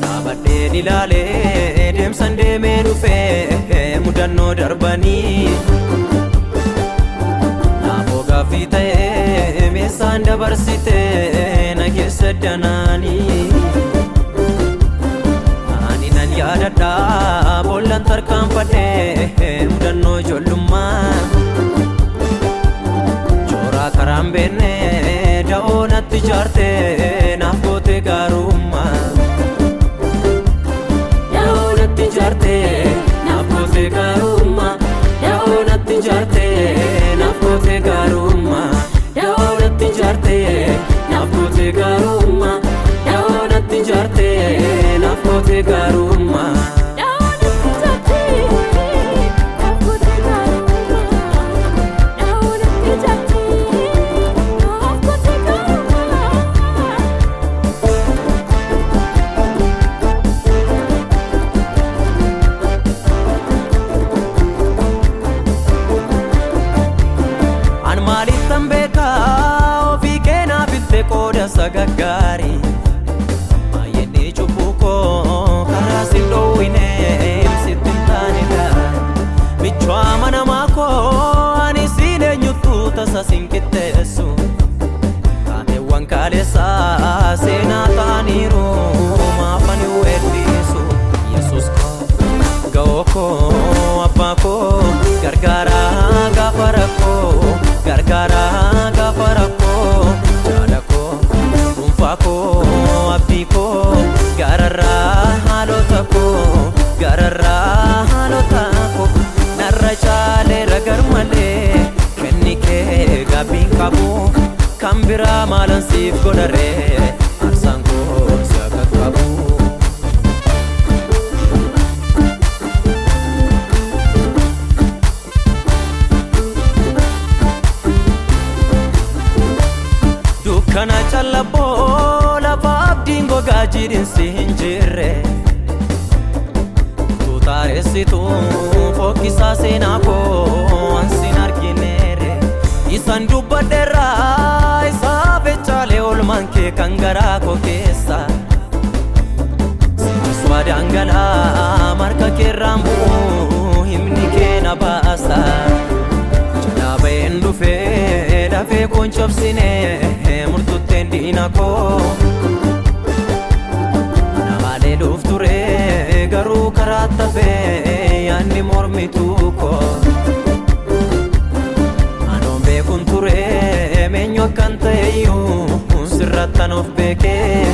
Dhaabadheen ilaalee deemsan deemee dhufee mudannoo darbanii Naafoo gaaffii ta'ee meeshaan dabarsitee na keessa danaanii Ani nan yaadadha boollan tarkaanfadhee mudannoo ijoollummaa Chooraa karaan beenne da'oo natti ijaarte naaf goote gaarummaa. Da'oo natti ijaarte naaf goote gaarummaa. Da'oo natti ijaarte naaf goote gaarummaa. Da'oo natti ijaarte naaf goote gaarummaa. Da'oo natti ijaarte naaf goote gaarummaa. An maalittan beekaa ofii keenaa bitte qooda sagaggaarii Baay'inni cubbuu koo karaa sin dhoowwine sitti hin taanedha. Michuu amanamaa koo ani siin eenyuttu tasa sin qixxeessu. Taateewwan kaaleessaa seenaa ta'aniiru maaf ani weeddisu. Yesuus koo ga'oo koo abbaa koo gargaaraa gaafa rakkoo gargaaraa gaafa rakkoo jaala koo dhuunfaa koo abdii koo gararraa haalota koo gararraa haalota koo narra caaleera garmalee kenni kee gaabbiin qabu kan biraa maalan siif godharee aarsaan koo si akka qabu. Dukkana callaboo lafa abdiin gogaa jiidhinsi hin jirre. Utuu taareessitu fokkisaa seenaa koo ansin argineere. Isan dubbadheerraa isaa fechaalee oolmaan kee kan garaa koo keessa. Sinis waadaan galaa marka keerraan bu'u himni kee na baasa. Jalaa ba'een dhufee lafee koon cabsine murtutteen diina koo. Namaalee dhuuf ture garuu karaa tafee yaadni mormituu koo. Anoon beekun ture meenyu akkan ta'e iyyuu sirrattan of beekee.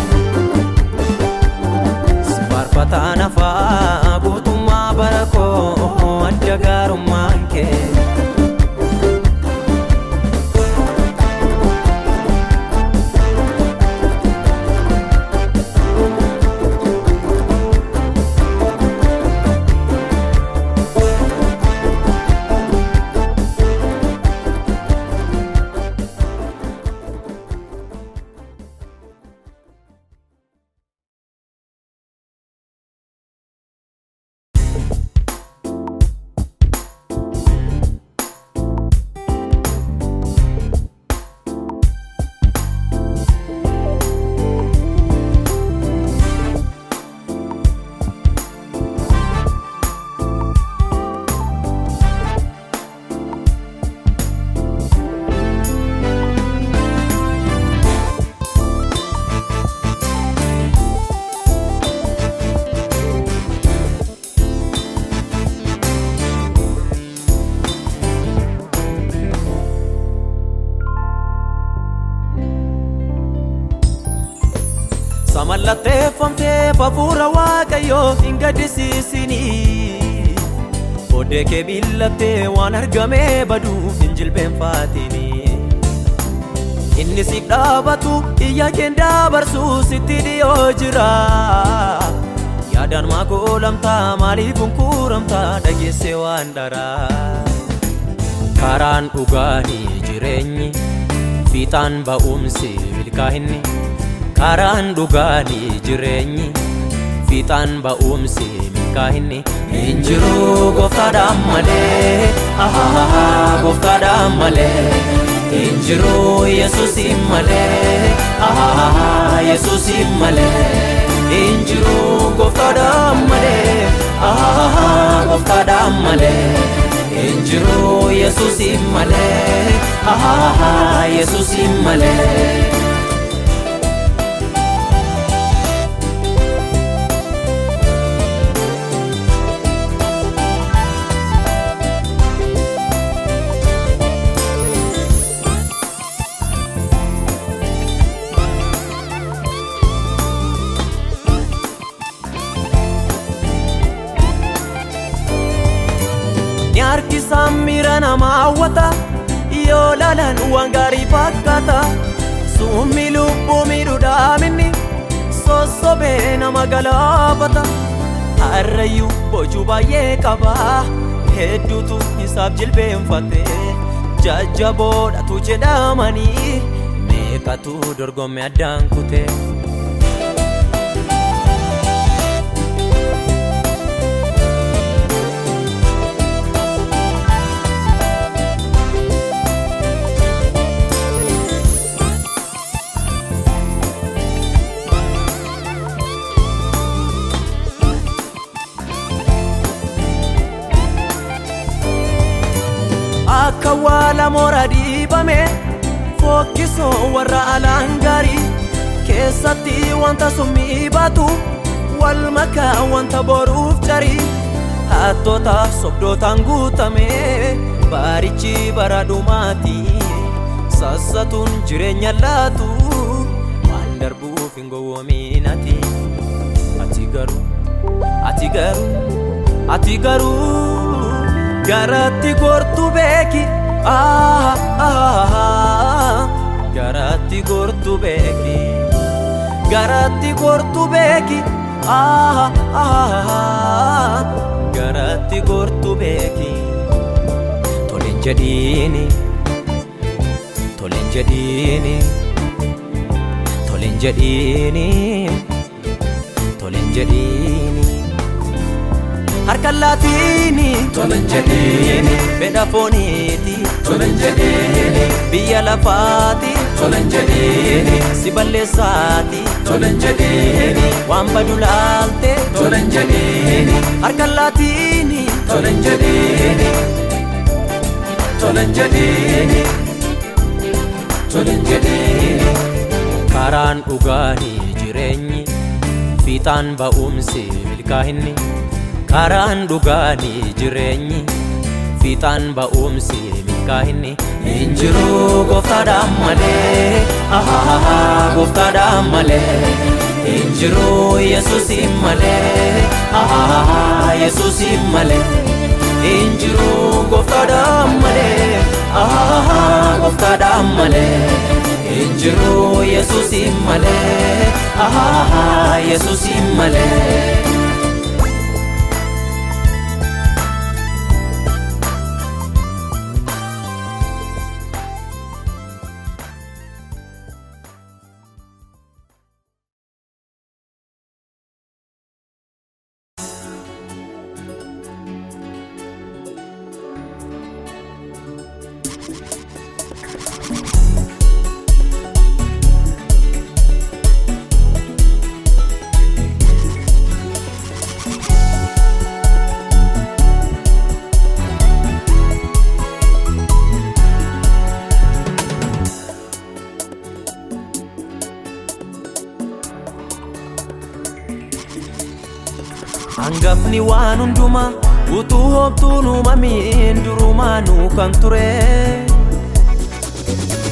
Si faarfataan hafaa guutummaa bara koo adda gaarummaan kee. Samallatteeffamtee hafuura Waaqayyoo hin gaddisiisinii. Booddee kee miillattee waan argamee baduuf hin jilbeenfatinii. Inni si dhaabatu iyya kee dabarsu sitti dhiyoo jira. Yaadaan maa goolamtaa maaliif hunkuramtaa dhageesse waan dharaa. Karaan dhugaanii jireenyi fiixaan ba'umsi milkaa'inni. Karaan dhugaanii jireenyi fiixaan ba'umsi milkaa'inni. Hin jiru gooftaadhaan malee, gooftaadhaan malee. Hin jiru Yesuusiin malee, Yesuusiin malee. Hin jiru gooftaadhaan malee, gooftaadhaan malee. Hin jiru Yesuusiin malee, Yesuusiin malee. Ni harkisaan miira nama hawwata, yoo laalan waan gaarii fakkaata. Summii lubbuu miidhuudhaan sossobee nama galaafata. Harrayyuu bocuu baay'ee qaba, hedduutu isaaf jilbeenfate. Jajjaboodhatu jedhamanii meeqatu dorgommii addaan kute. Akka waala moora diibame fokkisoo warra alaan gaarii keessatti wanta summii baatu wal makaa wanta boruuf carii hattoota sobdootaan guutame barichi bara dhumaati sassatuun jireenya laatu waan darbuuf hin gowwoominati. Ati garuu, ati garuu, ati garuu garatti gortu beeki, garatti gortu beeki, garatti gortu beeki, garatti gortu beeki. Toleen jedhiini, toleen jedhiini, toleen jedhiini, toleen jedhiini. Harka laatiini, Toleen jedhiini, fedha fooniiti, toleen jedhiini, biyya lafaati, toleen jedhiini, si balleessaati, toleen jedhiini, waan badu laalte, toleen jedhiini, harka laatiini, toleen jedhiini, toleen jedhiini, toleen jedhiini. Karaan dhugaanii jireenyi fiixaan ba'umsi milkaa'inni. Karaan dhugaanii jireenyi fiixaan ba'umsi milkaa'inni. Hin jiru gooftaadhaan malee, gooftaadhaan malee. Hin jiru Yesuusiin malee, Yesuusiin malee. Hin jiru gooftaadhaan malee, gooftaadhaan malee. Hin jiru Yesuusiin malee, Yesuusiin malee. Hangafni waan hundumaa utuu homtuun uumamiin durumaanuu kan ture.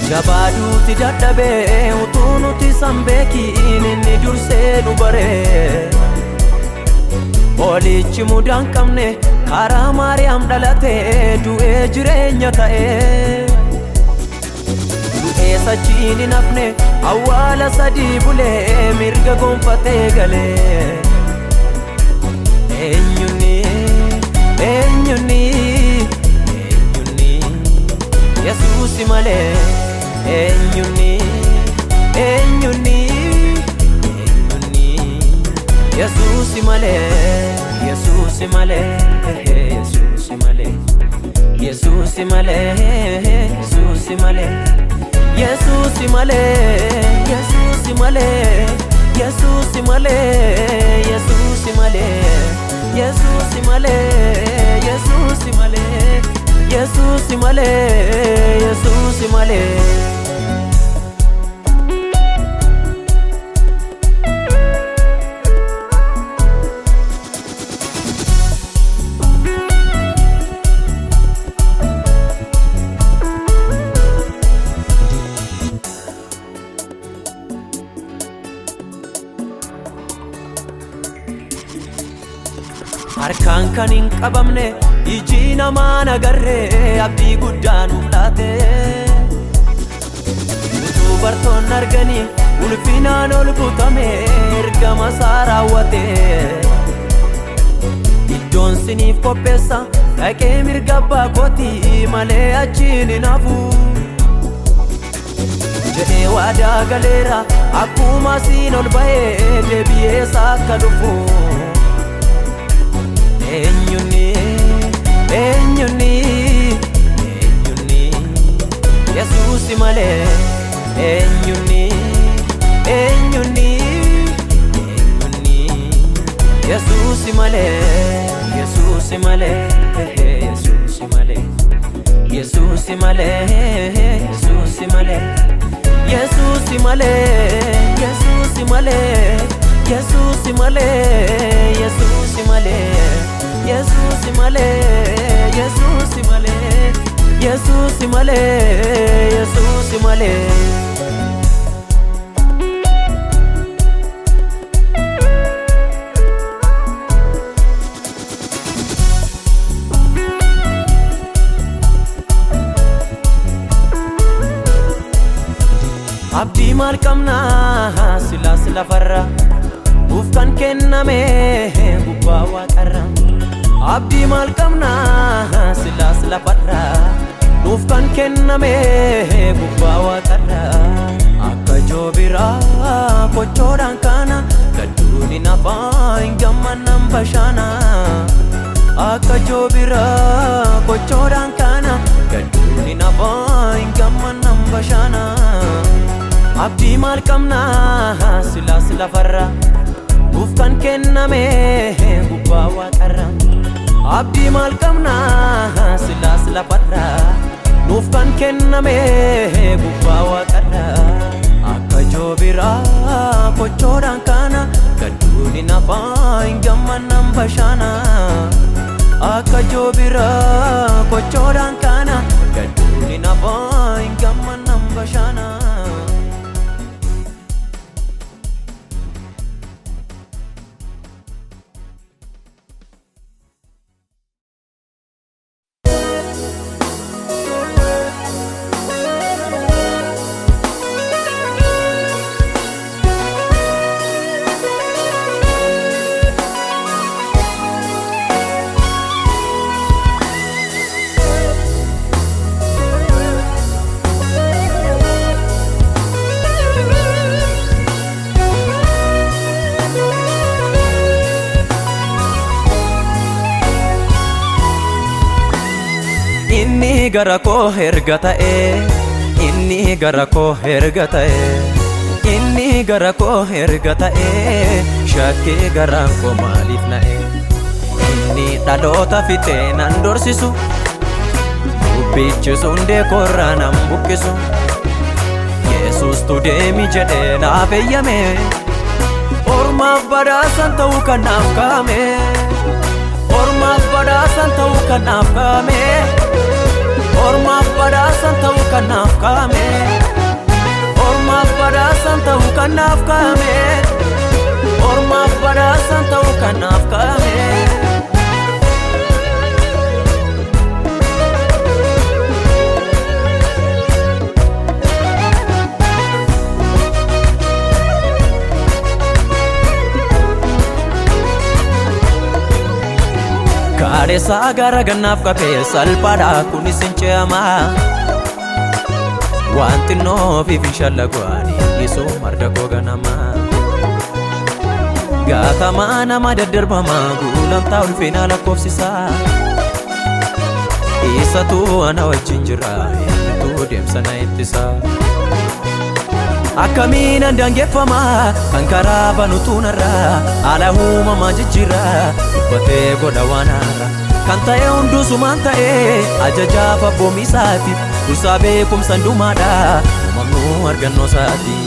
Jabaaduuti dadhabee utuu nuti san beekiin inni dursee nu bare. Hoolichi mudaa hin qabne karaa Maariyaam dhalate du'ee jireenya ta'e. Du'ee sachiin hin hafne awwaala sadii bulee mirga gonfatee galee. Eenyuni eenyuni eenyuni Yesuusi malee eenyuni eenyuni eenyuni Yesuusi malee Yesuusi malee Yesuusi malee Yesuusi malee Yesuusi malee Yesuusi malee Yesuusi malee Yesuusi malee Yesuusi malee Yesuusi malee Yesuusi malee Yesuusi malee Yesuusi malee. Harkaan kan hin qabamne iji namaan agarre abdii guddaa nuuf laate. Utuu bartoonni arganii ulfinaan ol butame ergama isaa raawwate. Iddoon siniif qopheessa dhaqee mirga abbaa kootii malee achiin hin hafu. Jedhee waadaa galeera akkuma siin ol ba'ee deebi'ee isaa akka dhufu. Eenyuni eenyuni eenyuni Yesuusi malee eenyuni eenyuni eenyuni Yesuusi malee Yesuusi malee Yesuusi malee Yesuusi malee Yesuusi malee Yesuusi malee Yesuusi malee Yesuusi malee Yesuusi malee Yesuusi malee Yesuusi malee Yesuusi malee Yesuusi malee. Abdii maal qabnaa silaas lafarra nuuf kan kenname gubbaa waaqarra. Abdii maal qabnaa silaas lafarra nuuf kan kenname gubbaa waaqarra. Akka joobiraa kochoodhaan kana gadduun hin hafaa hin gammannan bashaana. Akka joobiraa kochoodhaan kana gadduun hin hafaa hin gammannan bashaana. Abdii maal qabnaa silaas lafarra nuuf kan kenname gubbaa waaqarra. Abdii maal qabnaa silaas lafarra nuuf kan kenname gubbaa waaqarra. Akka joobiraa kochoodhaan kana gadduun hin hafaa hin gammannan bashaana. Akka joobiraa kochoodhaan kana gadduun hin hafaa hin gammannan bashaana. Inni gara koo erga ta'e, inni gara koo erga ta'e, inni gara koo erga ta'e, shakkii garaan koo maaliif na'e? Inni dhaloota fixee nan dorsisu, dubbichi hundee koorraa nan buqqisu. Yesuustu deemi jedhee naaf eeyyame, ormaaf badhaasan ta'uu kan naaf kaa'ame. Ormaaf badhaasan ta'uu kan naaf kaa'ame. Ormaaf badhaasan ta'uu kan naaf kaa'ame. Ormaaf badhaasan ta'uu kan naaf kaa'ame. Ormaaf badhaasan ta'uu kan naaf kaa'ame. Badheessaa gara gannaaf qabee salphaadha kunis hin ce'amaa. Waan xinnoo fi shallagu ani dhiisu marga koo ganamaa. Gaatamaa nama daddarbamaa gulantaa ulfinaa lakkoofsisaa. Isatu ana wajjin jira eenyutu deemsa na ittisaa. Akkamiin an daangeffama kan karaa banutu narraa haala uumamaa jijjiirra dubbatee godha waan haaraa. Kan ta'e hunduu sumaan ta'e ajajaaf abboommii isaatiif dursaa beekumsa hundumaadha uumamnuu argannoo isaati.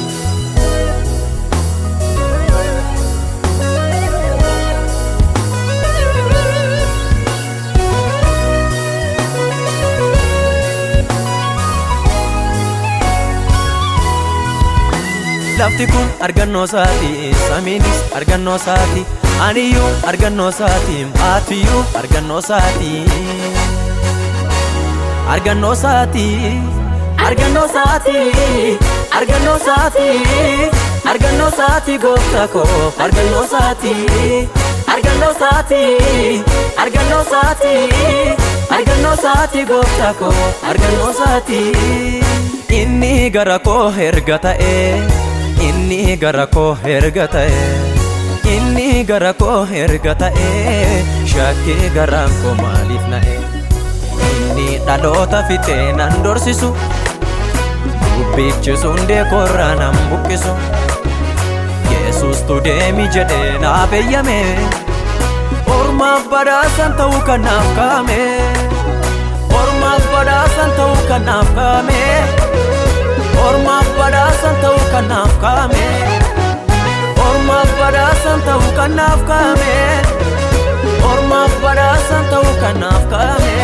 Lafti kun argannoo isaati, samiinis argannoo isaati, aniyyuu argannoo isaati, maatiyyuu argannoo isaati. Argannoo isaati, argannoo isaati, argannoo isaati, argannoo isaati gooftaa koo, argannoo isaati, argannoo isaati, argannoo isaati, argannoo isaati gooftaa koo, argannoo isaati. Inni gara koo erga ta'ee. Inni gara koo erga ta'e, inni gara koo erga ta'e, shakkii garaan koo maaliif na'e? Inni dhaloota fixee nan dorsisu, dubbichi hundee koorraa nan buqqisu. Yesuustu deemi jedhee naaf eeyyame, ormaaf badhaasan ta'uu kan naaf kaa'ame. Ormaaf badhaasan ta'uu kan naaf kaa'ame. Ormaaf badhaasan ta'uu kan naaf kaa'ame. Ormaaf badhaasan ta'uu kan naaf kaa'ame. Ormaaf badhaasan ta'uu kan naaf kaa'ame.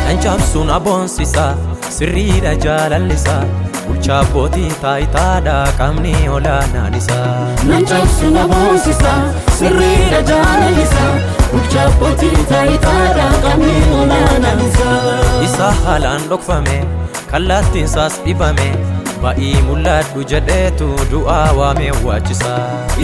Nan cabsuun aboonsisa, sirriidha jaalallisaa, bulchaa abbootii taayitaadha qaamni olaanaan isaa. Nan cabsu na boonsisa, sirriidha jaalallisaa, bulchaa abbootii taayitaadha qaamni olaanaan isaa. Isa haalaan dhokfame, kallattiin isaas dhibame, ba'ii mul'adhu jedheetu du'aa waamee waachisa.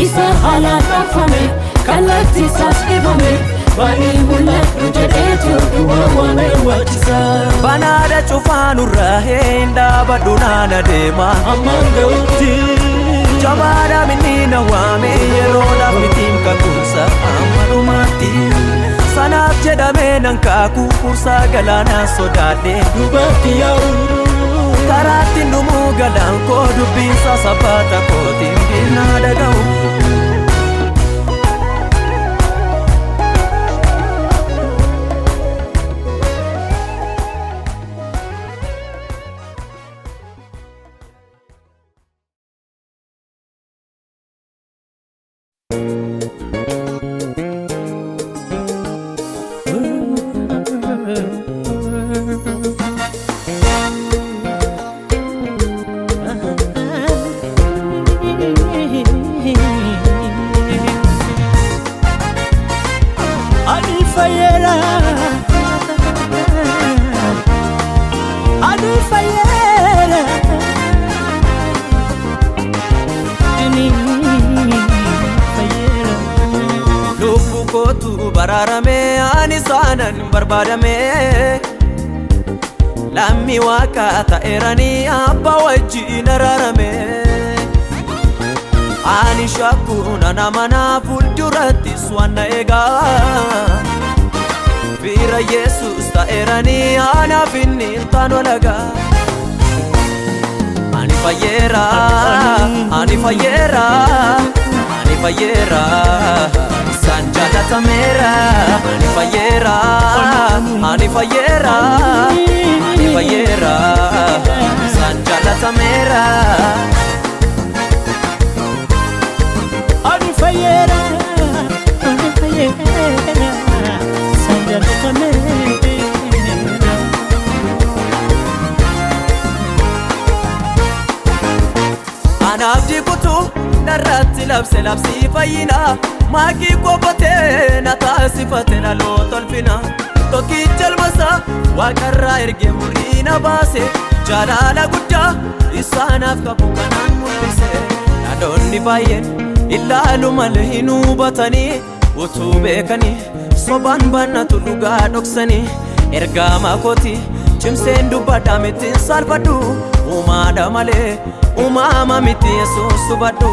Isa haalaan dhokfame, kallattiin isaas dhibame, ba'ii mul'adhu jedheetu du'aa waamee waachisa. Banaadha cufaa nurraa hin dhaabadhu naan adeema. Ammaan ga'utti Jabaadha minni na waame yeroodhaaf mitiin kakuunsa amma dhumaatti. Sanaaf jedhamee nan kaaku kursaa galaanaa sodaadhe. Duubatti yaa'u. Karaatti dhumuu galaan koo dubbiinsa sabbata kootiin diinaa dhaga'u. Ani fayyeera, ani fayyeera, ani fayyeera. Lubbuu kootu baraarame ani saanan barbaadame. Lammii waaqa ta'eeranii abbaa wajjin araarame. Ani shakkuun ana mana fuuldurattis waan na eegaa. Fira Yesuus ta'eeranii anaaf inni hin taanu alagaa. Ani fayyeera, ani fayyeera, ani fayyeera, isaan jaalatameera. Ani fayyeera, ani fayyeera, ani fayyeera, isaan jaalatameera. Ani fayyeera, ani fayyeera, isaan jaalatameera. Anaaf dikutu narratti labse labsii fayyinaa. Maakii qofatee na taasifate dhaloota ulfina. Tokkicha ilmasaa waaqarraa ergee murii na baase. Jaalala guddaa isaanaaf qabu kanaan mul'ise. Dhaloonni baay'een ilaalu malee hin hubatanii utuu beekanii sobaan baannatu dhugaa dhoksanii. Ergama kooti cimseen dubbadhaa miti hin saalfadhu. Uumaadha malee uumama miti Yesuus hubadhu.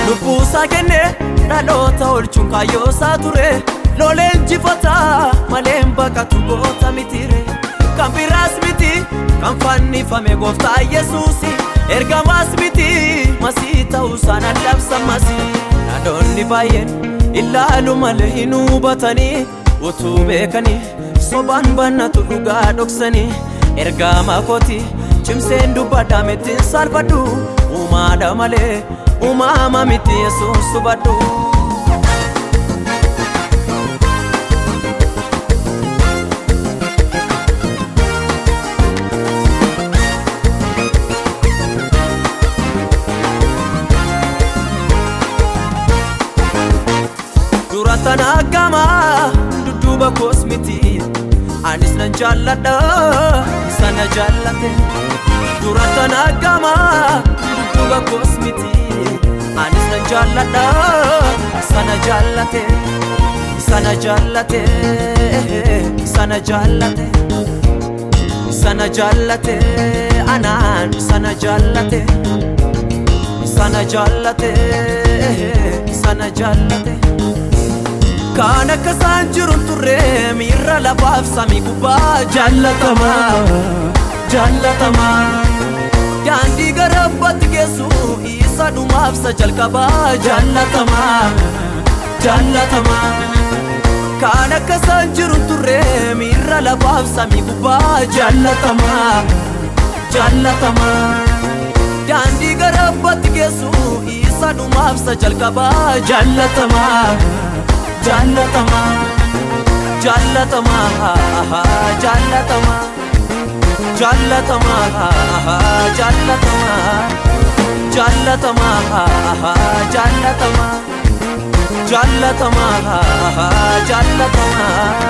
Lubbuusaa kennee dhaloota oolchuun kaayyoosaa ture. Loleen injifataa malee hin baqatu goota mitiire. Kan biraas miti kan fannifame gooftaa Yesuusi. Ergamaas miti masii ta'uusaan adabsamasi. Dhaloonni baay'een ilaalu malee hin hubatanii utuu beekanii sobaan baannatu dhugaa dhoksanii. Ergama kooti cimseen dubbadhaa miti hin saalfadhu. Uumaadha malee uumama miti Yesuus hubadhu. Dura tana gama dudduuba koos miti anis nan jaalladha sana jaallate. Dura tana gama dudduuba koos miti anis nan jaalladha sana jaallate. Sana jaallate, sana jaallate, sana jaallate, anaan sana jaallate, sana jaallate, sana jaallate. Kan akka isaan jiru hin turre miirra lafaaf samii gubbaa jaallatamaa, jaallatamaa. Daandii gara abbaatti geessu isa dhumaaf isa jalqabaa jaallatamaa, jaallatamaa. Kan akka isaan jiru hin turre miirra lafaaf samii gubbaa jaallatamaa, jaallatamaa. Daandii gara abbaatti geessu isa dhumaaf isa jalqabaa jaallatamaa, jaallatamaa, jaallatamaa, jaallatamaa, jaallatamaa, jaallatamaa, jaallatamaa, jaallatamaa, jaallatamaa, jaallatamaa.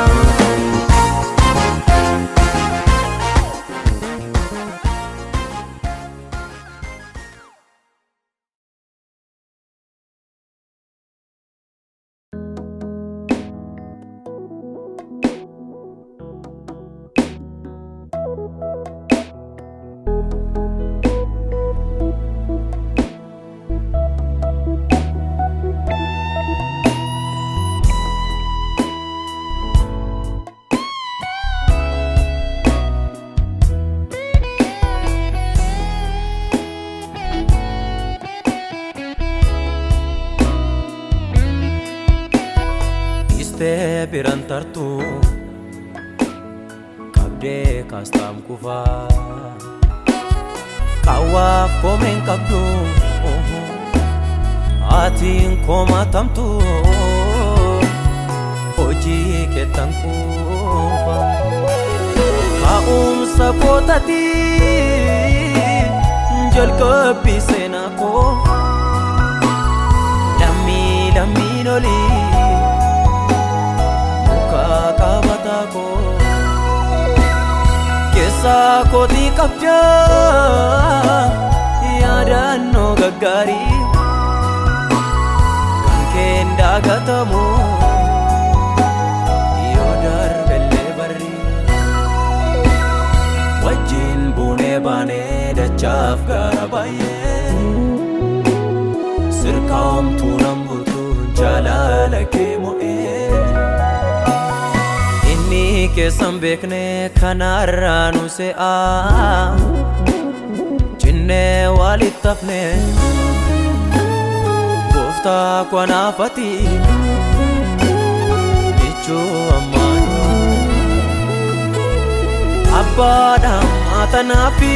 Dhiistee biraan tartu qabdee kaastaam kufaa qaawwaaf koomeen qabdu atiin komatamtu hojii keettan kufa ka'umsa kootati jalqabbii seenaa koo lammii lammiin olii qabata koo keessaa kootii qabdaa yaadannoo gaggaarii kan keen daagatamu yoo darbellee barri wajjin buunee baanee dachaaf gaara baay'ee sirka homtuu nan butuun jaalala kee mo'ee. Inni keessan beekne kanarraa nu se'a cinnee walitti hafne gooftaa kwanaafati michuu ammaanuu abbaadha maatanaafi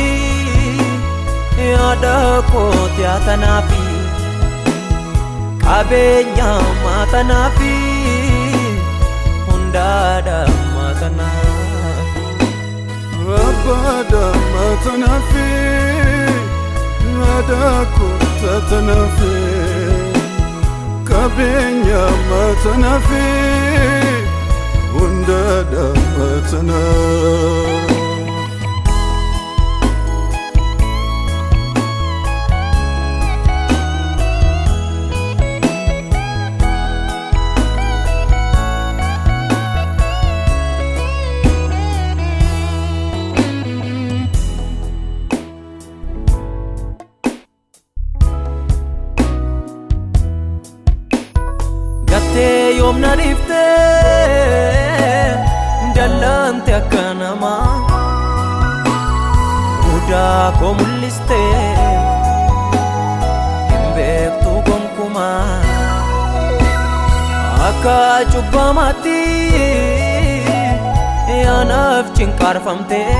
yaada kooti haatanaafi Qabeenya maatanaafi hundaadha maatanaafi. Abbaadha maatanaafi aadaa kootatanaafi qabeenya maatanaafi hundaadha maatanaafi. Gattee yoomna dhiiftee dallante akka namaa mudaa koo mul'istee hin beektu gonkumaa akka cubbamaatti anaaf cinqaarfamtee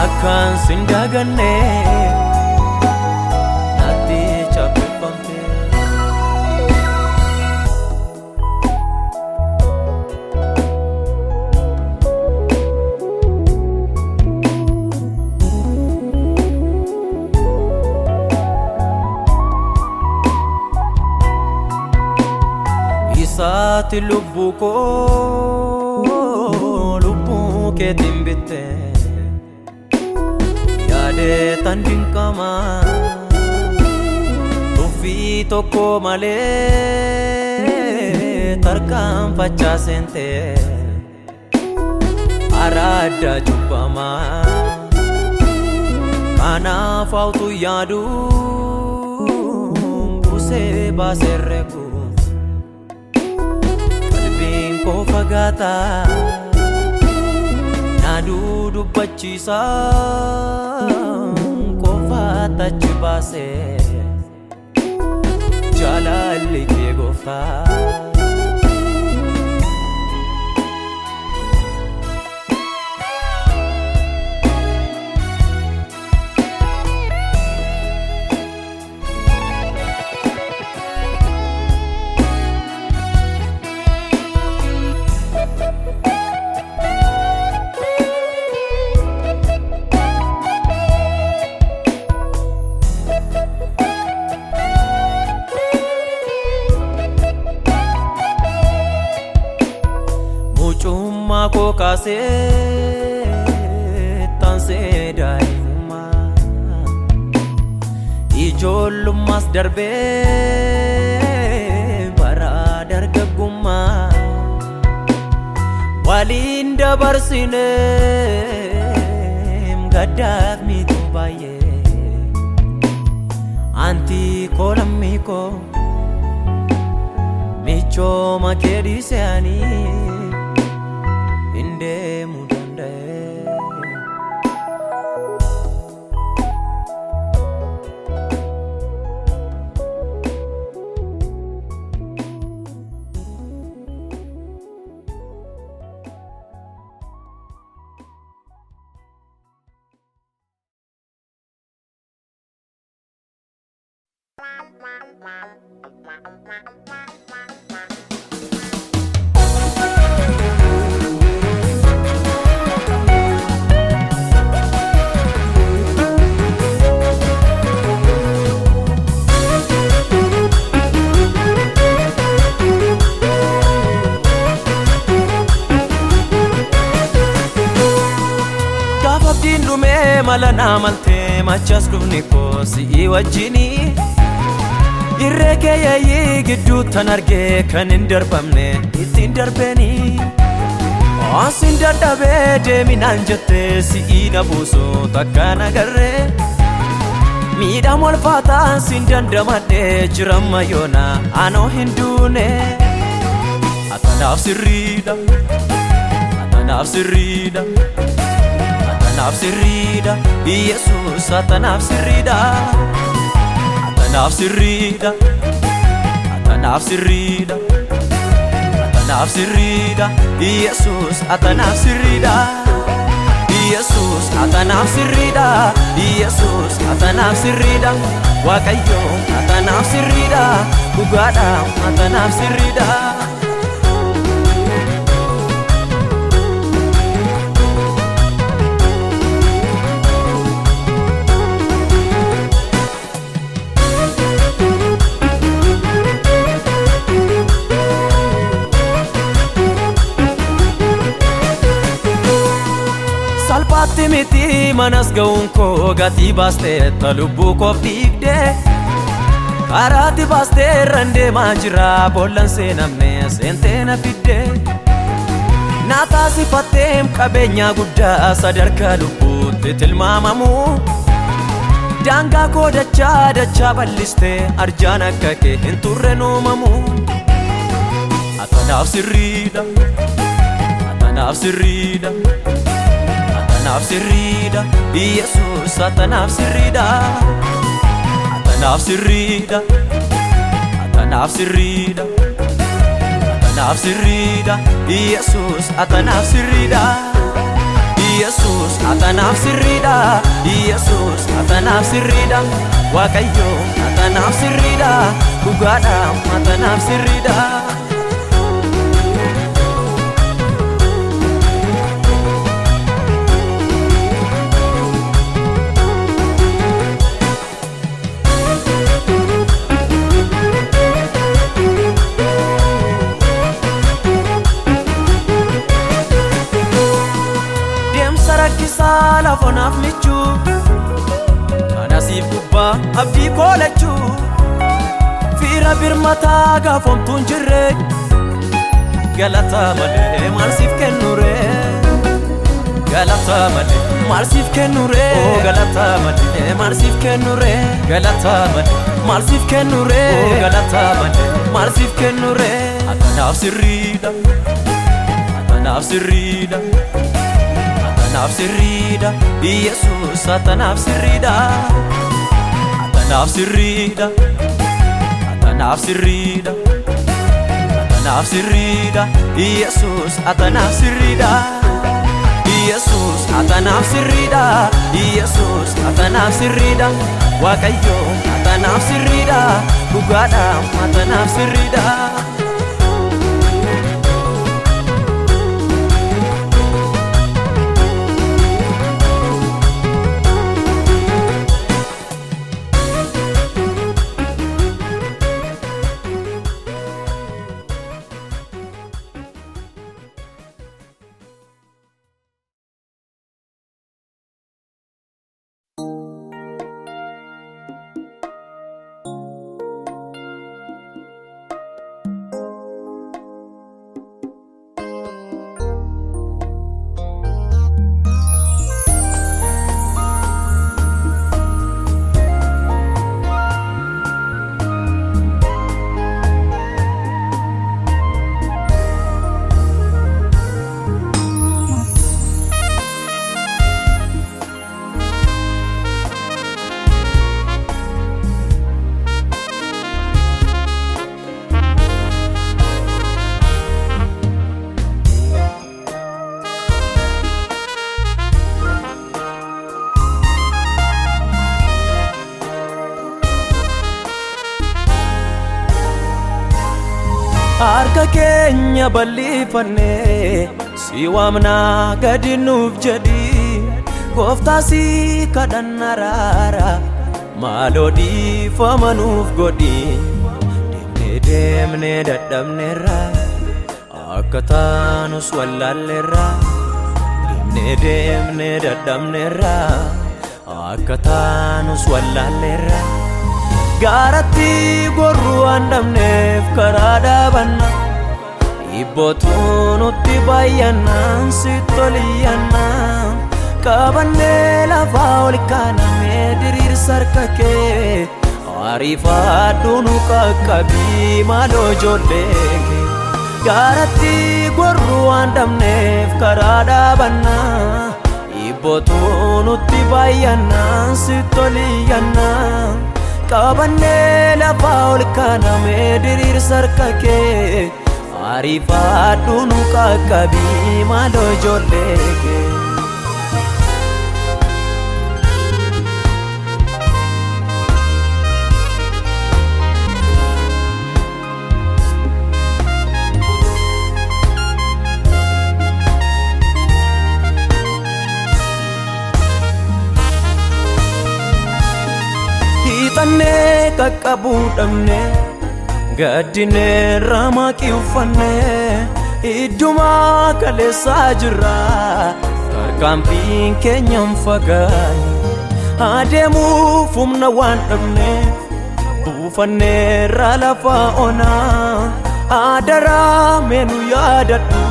akkaan sin daganne natti chappeffamtee. Isaati lubbuu koo lubbuu keetiin bitte yaadee tan dinqama tuffii tokko malee tarkaanfachaa seente araadda cubbama kanaaf hawtu yaadu buusee baasee reeku. Qalbiin koo fagaata naaduu dubbachiisa qofaatti achi baase jaalalli kee gooftaa. Mucummaa koo kaasee taansee daa'imummaa ijoollummaas darbee bara dargaggummaa waliin dabarsineem gaddaaf miitu baay'ee anti koo lammii koo michooma kee dhiise ani hin deemuu danda'e. Gaafa abdiin dhumee mala naa maltee machas dhufni koo si'ii wajjinii irree kee yeeyyii gidduu tan argee kan hin darbamne ittiin darbeenii Osin dadhabee deeminaan jettee si'ii na buusu takka nagarree miidhaan wal faataan sin dandamadhee jiramma yoona anoo hin duune Atanaaf sirriidha atanaaf sirriidha atanaaf sirriidha Yesuus atanaaf sirriidha atanaaf sirriidha atanaaf sirriidha atanaaf sirriidha Yesuus atanaaf sirriidha Yesuus atanaaf sirriidha Yesuus atanaaf sirriidha Waaqayyo atanaaf Atanaaf sirriidha dhugaadha atanaaf sirriidha. Salphaatti miti manas ga'uun koo gatii baasteetta lubbuu koof dhiigdee karaatti baastee irraan deemaa jira boollan seenamne seentee na fiddee na taasifatteem qabeenyaa guddaa sadarkaa lubbuutti tilmaamamu daangaa koo dachaa dachaa bal'istee arjaan akka kee hin turre nuumamu atanaaf sirriidha atanaaf sirriidha. Atanaaf sirriidha Yesuus atanaaf sirriidha atanaaf sirriidha atanaaf sirriidha atanaaf sirriidha Yesuus atanaaf sirriidha Yesuus atanaaf sirriidha Yesuus atanaaf sirriidha Waaqayyo atanaaf sirriidha dhugaadha atanaaf sirriidha. Deemsa rakkisaa lafa naaf michuu kanasiif gubbaa abdii koolachuu fiira birmataa gaafomtuun jirre galata malee maal siif kennure galata malee maal siif kennure galata malee maal siif kennure galata malee maal siif kennure galata malee maal siif kennure atanaaf sirriidha atanaaf sirriidha. Atanaaf sirriidha Yesuus atanaaf sirriidha atanaaf sirriidha atanaaf sirriidha atanaaf sirriidha Yesuus atanaaf sirriidha Yesuus atanaaf sirriidha Yesuus atanaaf sirriidha Waaqayyo atanaaf sirriidha dhugaadha atanaaf sirriidha. Harka keenya bal'ifannee si waamnaa gadi nuuf jedhi gooftaa si kadhanna raara maaloo dhiifama nuuf godhi deemnee deemnee dadhabneerra akka taanus wallaalleerra deemnee deemnee dadhabneerra akka taanus wallaalleerra. Gaaratti gorru waan dhabneef karaa dhaabanna dhibbootu nutti baay'annaan si toliyyanna qabannee lafaa ol kaanamee diriirsa harka kee ariifadhu nu qaqqabii maaloo ijoollee kee gaaratti gorru waan dhabneef karaa dhaabanna dhibbootu nutti baay'annaan si toliyyanna. Qabannee lafaa ol kaanamee diriirsa harka kee ariifadhu nu qaqqabii maaloo ijoollee kee. qaqqabuu dhabne gaddinee maqii uffanne iddumaa kaleessaa jirra tarkaanfiin keenyan fagaanne adeemuuf humna waan dhabneef buufanneerra lafa onaa adaraa meenu yaadadhu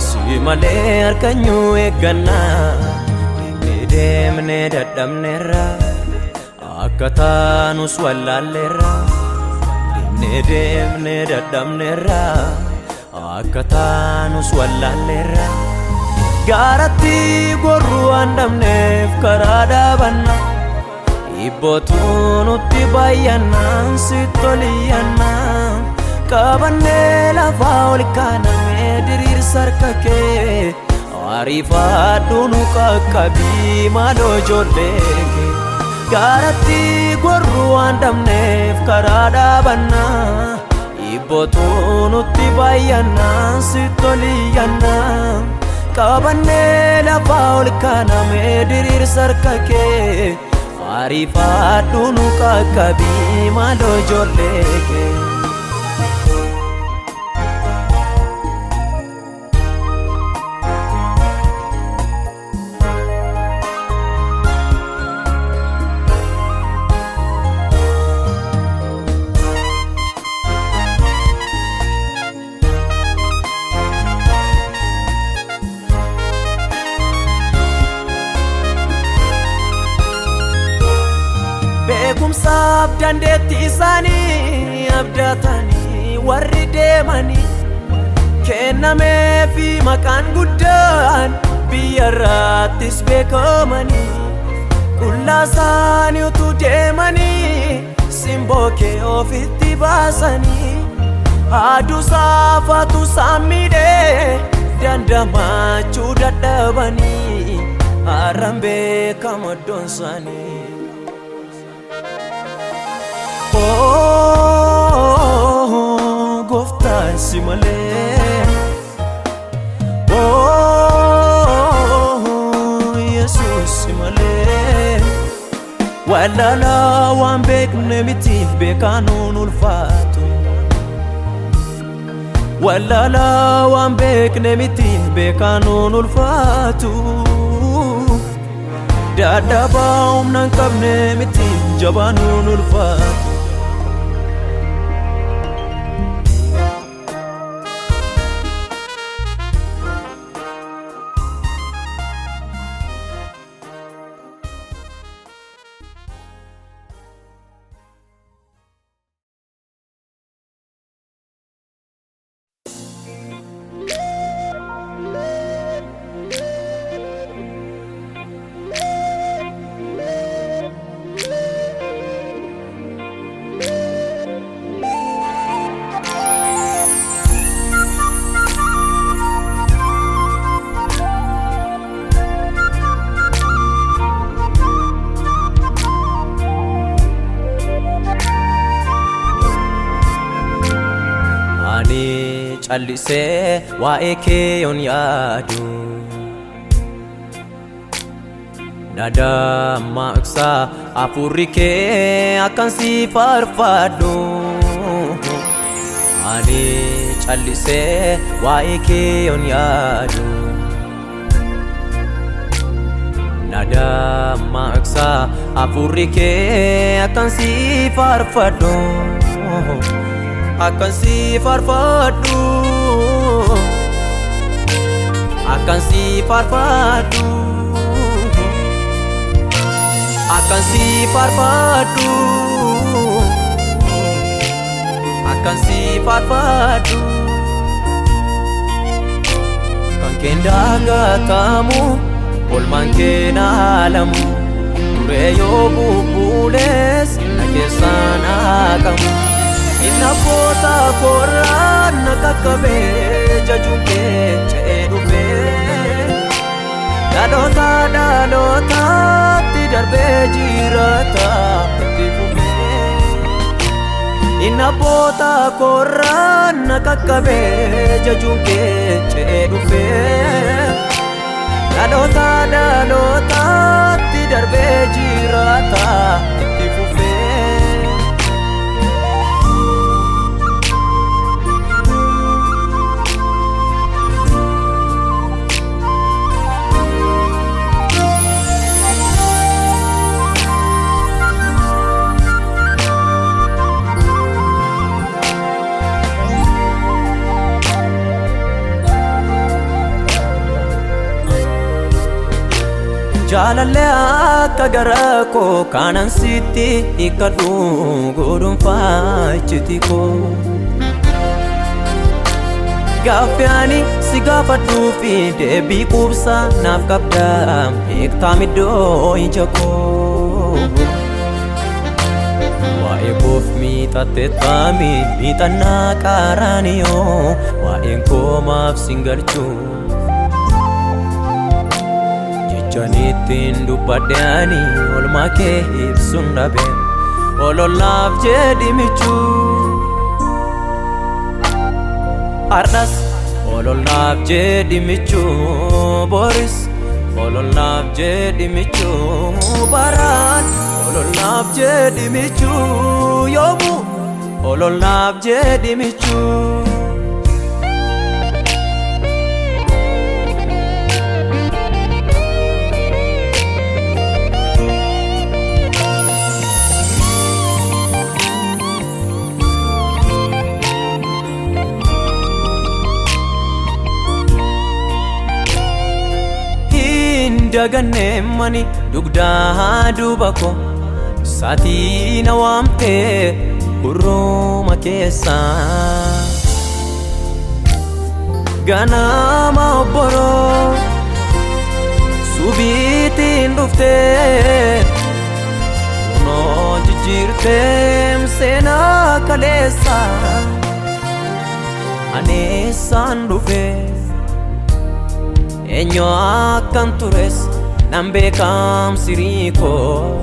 si malee harkanyuu eeggannaa deemnee deemnee dadhabneerra akka taanus wallaalleerra deemnee deemnee dadhabneerra akka taanus wallaalleerra gaaratti gorru waan dhabneef karaa dhaabanna dhibbootu nutti baay'annaan si toliyyannaan qabannee lafaa ol kaanamee diriirsa harka kee ariifadhu nu qaqqabii maaloo ijoollee kee gaaratti gorru waan dhabneef karaa dhaabannaa dhibbootu nutti baay'annaan si toliyyannaan qabannee lafaa ol kaanamee diriirsa harka kee ariifadhu nu qaqqabii maaloo ijoollee kee. Beekumsaaf dandeettii isaanii abdatanii warri deemanii kennameefi maqaan guddaan biyya irrattis beekamanii qullaa isaanii utuu deemanii simboo kee ofitti baasanii aduu saafatu isaan miidhee dandamachuu dadhabanii har'aan beekama iddoon isaanii. Oh, gooftaan si malee. Oh, Yesuus si malee. Wallaalaa waan beekne miti beekaan ulfaatu. Wallaalaa waan beekne miti beekaan ulfaatu. Dadhabaa humna hin qabne miti jabaan ulfaatu. Ani callisee waa'ee kee yoon yaadu Nadammaqsa hafuurri kee akkan si faarfadhu Ani callisee waa'ee kee yoon yaadu Nadammaqsa hafuurri kee akkan si faarfadhu Akkan si faarfadhu Akkan si faarfadhu Akkan si faarfadhu Akkan si faarfadhu Kan keen daagatamu olmaan kee naalamu turee yoo bubbuules na keessaan haqamu. Inna abboota koorraa na qaqqabee jajuun kee ce'ee dhufee dhaloota dhalootaatti darbee jiraata itti fufee. Inna abboota koorraa na qaqqabee jajuun kee ce'ee dhufee dhaloota dhalootaatti darbee jiraata itti fufee. Jaalallee akka gara koo kanan sitti hiikkadhu godhunfaa iccitii koo. Gaaffii ani si gaafadhuu fi deebii quubsaa naaf qabda beektaa iddoo ija koo. Waa'ee koof miixattee taami miixannaa qaaraaniyoo waa'een koo maaf sin galchuu. Jechaan dubbadhe ani olmaa kee ibsuun dhabe ololaaf jedhi michuu. Har'as ololaaf jedhi michuu boris ololaaf jedhi michuu baraan ololaaf jedhi michuu yoomuu ololaaf jedhi michuu. Dagannee mani dugdaa duuba koo saatii na waamtee gurruma keessa. Ganama obboroo subiitiin dhuftee kunoo jijjiirtee seenaa kaleessa aneessaan dhufee. Eenyu akkan tures nan beekam sirii koo.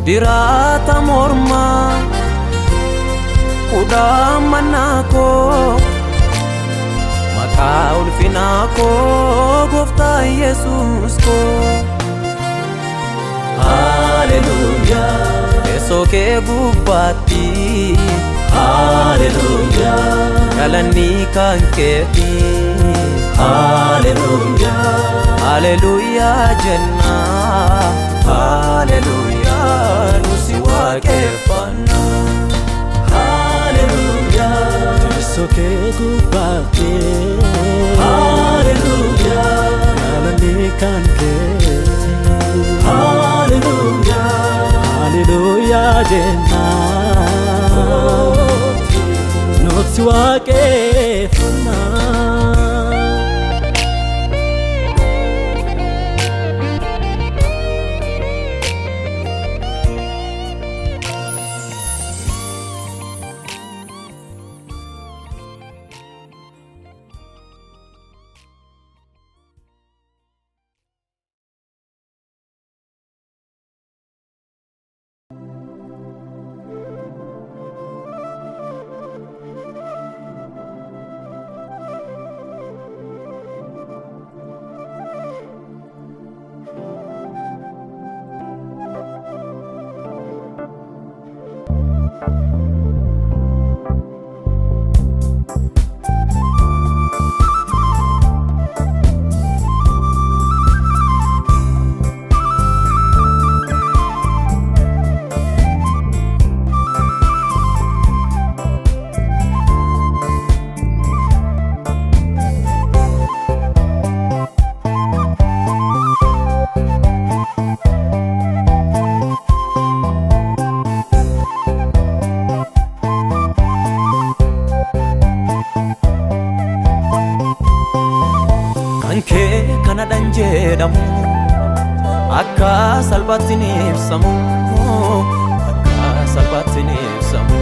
Diraata mormaa kudhaa manaa koo maqaa ulfinaa koo gooftaa Yesuus koo. Haleluuyaa. Teessoo kee gubbaatti. Haleluuyaa. Galanni kan keeti. Haleluuyaa. Haleluuyaa jenna. Haleluuyaa nusi waaqeffanna. Haleluuyaa. Teessoo kee gubbaatti. Haleluuyaa. Galanni kan keeti. Haleluuyaa. Haleluuyaa jenna. Nuti waaqeffanna. Kan kee kanadhaan jedhamu akka salphaatti ni ibsamu akka salphaatti ni ibsamu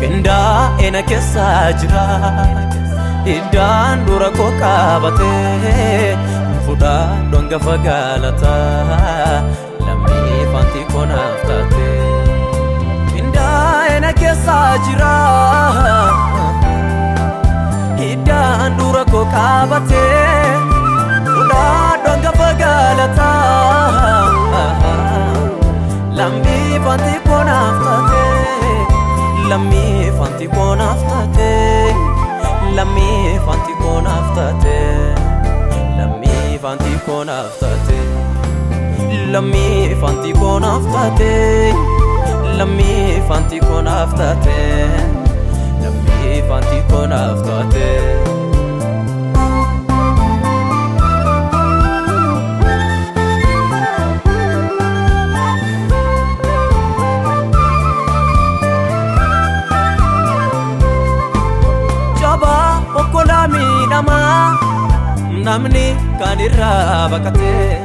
qindaa'ee na keessa jira iddaan dura koo qabatee fudhaa dhangafa galataa lammii faanti koo naaf taate qindaa'ee na keessa jira. Iddaan dura koo qabatee fudhaa dhangafa galataa lammii faanti koo naaf taate lammii faanti koo naaf taate lammii faanti koo naaf taate lammii faanti koo naaf taate lammii faanti koo naaf taate lammii faanti koo naaf taate. Lammii faanti koo naaf taate. Namni kan irraa baqatee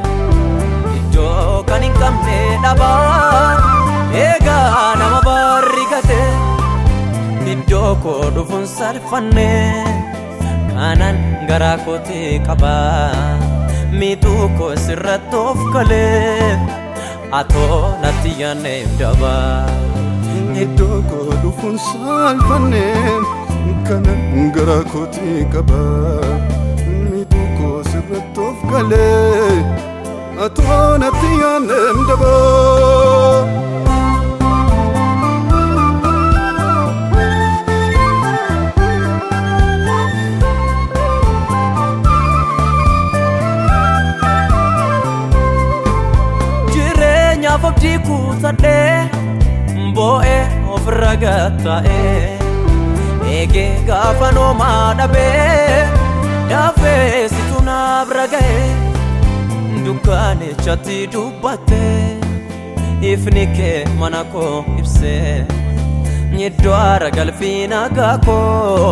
iddoo kan hin qabne dhabaa eegaa nama barri gatee iddoo koo dhufuun salfanne kanan garaa kootii qabaa miituu koo sirratti of galee atoo natti yaanneef dabaa. Iddoo koo dhufuun salfanne kanan garaa kootii qabaa miituu koo sirratti of galee atoo natti yaanneef dabaa. Jireenyaaf abdii kuusadhee boo'ee ofirra gatta'ee eegee gaafa noomaa dhabee dafee situ naaf raga'ee dukkaanichatti dubbattee ifni kee mana koo ibsee iddoo aara galfii nagaa koo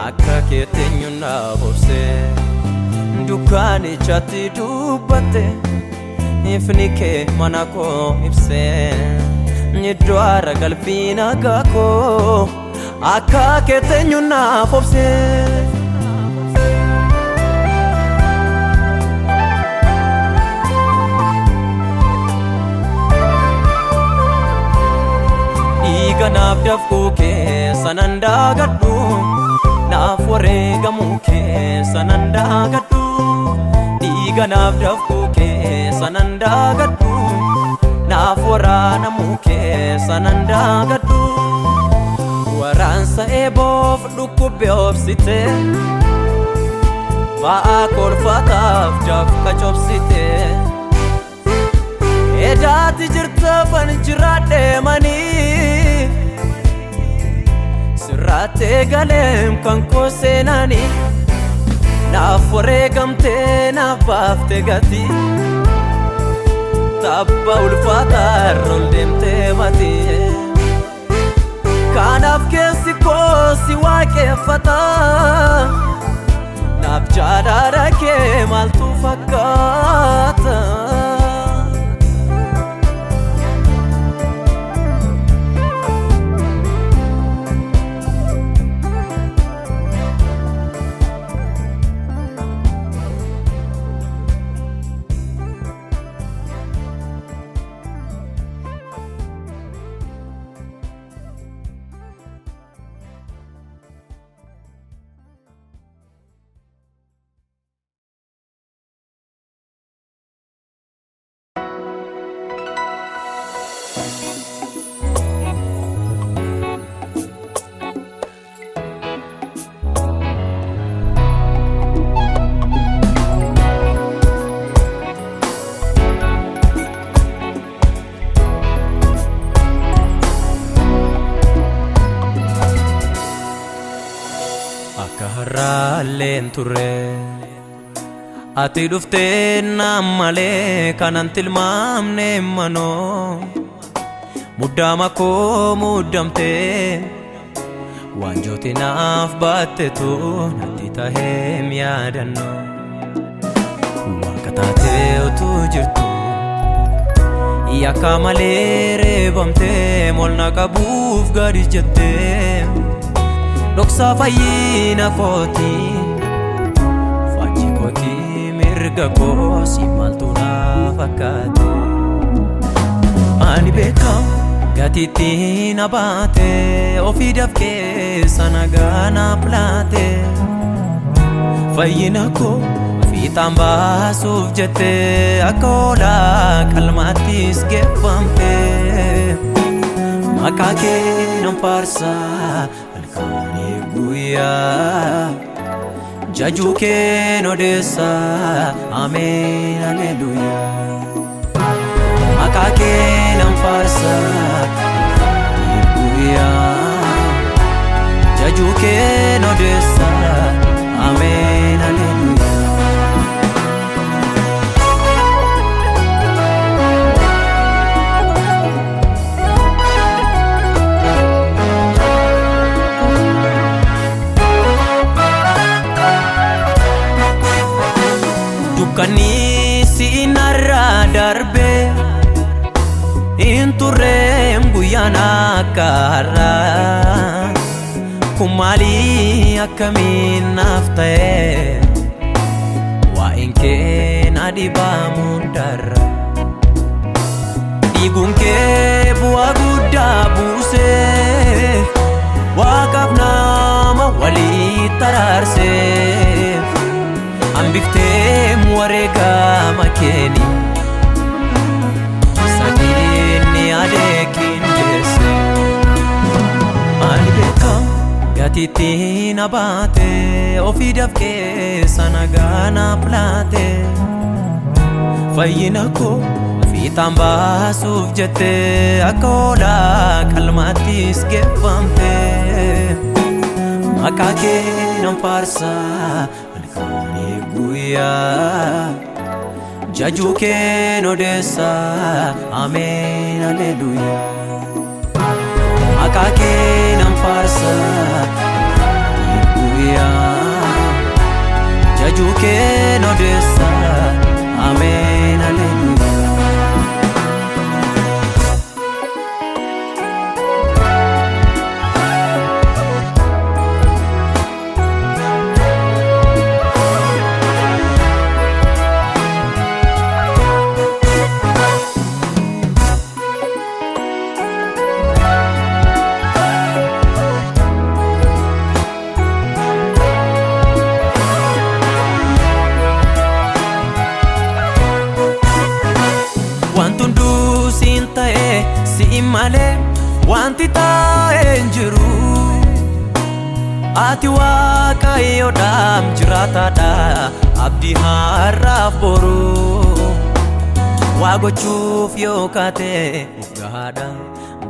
akka keetti eenyuun naaf obsee dukkaanichatti dubbattee. Ifni kee mana koo ibsee iddoo aara galfii nagaa koo akka keetti eenyuun naaf obsee. Dhiiga naaf dafquu keessa nan daagadhu naaf wareegamuu keessa nan daagadhu dhiiga naaf dafquu keessa nan daagadhu naaf waraanamuu keessa nan daagadhu waraansa eeboof dhukkubbe obsite ba'aa kolfataaf dafqa cobsite edaati jirta fan jiraadhe manii sirraatti galeem kan koo seenanii naaf wareegamtee naaf baafte gatii tabba ulfaataa irra ol deemtee baatee kanaaf keessi koo si waaqeffata naaf jaalala kee maaltu fakkaata. Akka har'aalleen turre ati dhuftee naan malee kanan tilmaamne manoo muddaama koo muddamtee waanjooti naaf baattetu natti taheem yaadannoo waaqa taatee utuu jirtu yakka malee reebamtee molna qabuuf gadi jettee dhoksaa fayyina kooti fachi kooti mirga koo si maaltu na fakkaate ani beeka gatiitti na baate ofii dafqee sana gaana pilaate fayyina koo fiixaan baasuuf jettee akka hoolaa qalmaattis geeffamte maqaa kee nan faarsaa halkanii guyyaa jajuu keen odeessaa ameen aleluuyaa maqaa kee nan faarsaa halkanii guyyaa jajuu keen odeessaa ameen aleluuyaa. Guyyaan akka har'aa kun maalii akkamiin naaf ta'e? Waa'een kee na dhibaamuun darra. Dhiiguun kee bu'aa guddaa buusee, Waaqaaf nama walitti araarsee, hambiftee wareegama keeni sadiin yaadee qindeesse. Maal beekaa gatiitti na baate, ofii dafqee sana gaanaaf laate, fayyina koo fiixaan baasuuf jettee akka hoolaa qalmaattis geeffamte. Maqaa kee nan faarsaa halkanii guyyaa, jajuu keen odeessaa, ameen aleluuyaa. Maqaa kee nan faarsaa halkanii guyyaa, jajuu keen odeessaa, ameen aleluuyaa. Wanti hunduu siin ta'e, si'in malee wanti taa'e hin jiru. Ati Waaqayyoodhaam jiraataadha, abdii har'aaf boru. Waa gochuuf yoo kaate of gahaadha,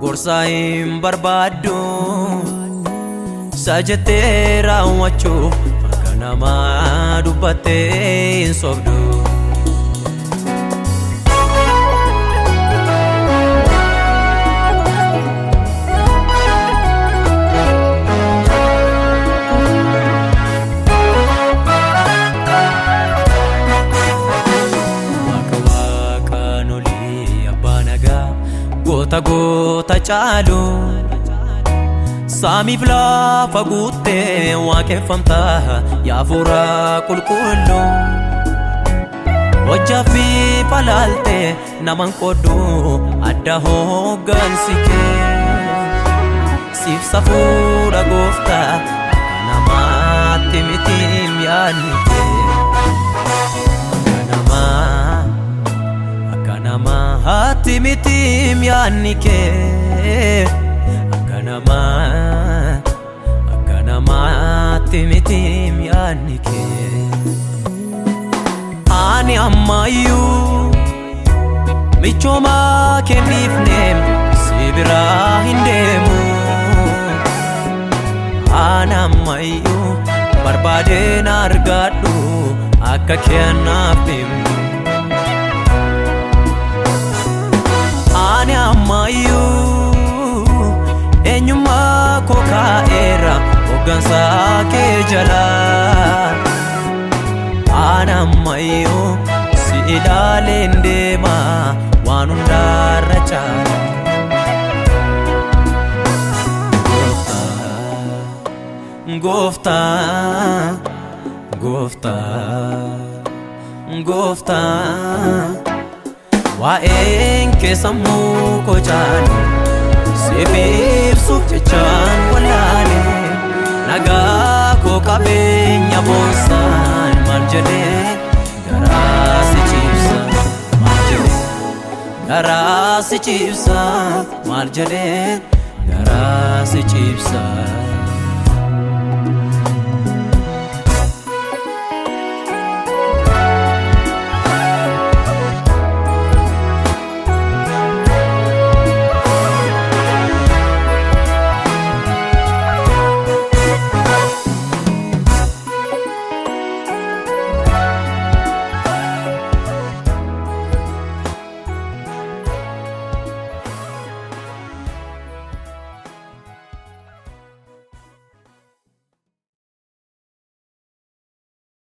gorsaa hin barbaaddu. Isa jettee raawwachuuf akka namaa dubbattee hin sobdu. Waaqa waaqaan olii, abbaa nagaa, goota goota caalu, saamiif lafa guuttee waaqeffamta yaa hafuura qulqulluu. Hojjaa fi falaaltee naman qooddu, adda hooggansi kee. Siif safuudha gooftaa, akka namaatti mitiim yaadni kee. Akka namaa, akka namaatti mitiim yaadni kee. Akka namaa, akka namaatti mitiim yaadni kee. Ani ammayyuu michooma kenniifneem si biraa hin deemu. Ani ammayyuu barbaadeen argadhu akka kennaaf himu. Ani ammayyuu eenyummaa koo kaa'eera hooggansa kee jalaa. Ani ammayyuu si ilaaleen deema waan hundaarra caala. Gooftaa, gooftaa, gooftaa, waa'een kee sammuu koo caalu, siif ibsuuf jechaan wallaale. Nagaa koo qabeenya boonsaan, maal jedhee garaa si ciibsa, maal jedhee garaa si ciibsa, maal jedhee garaa si ciibsa.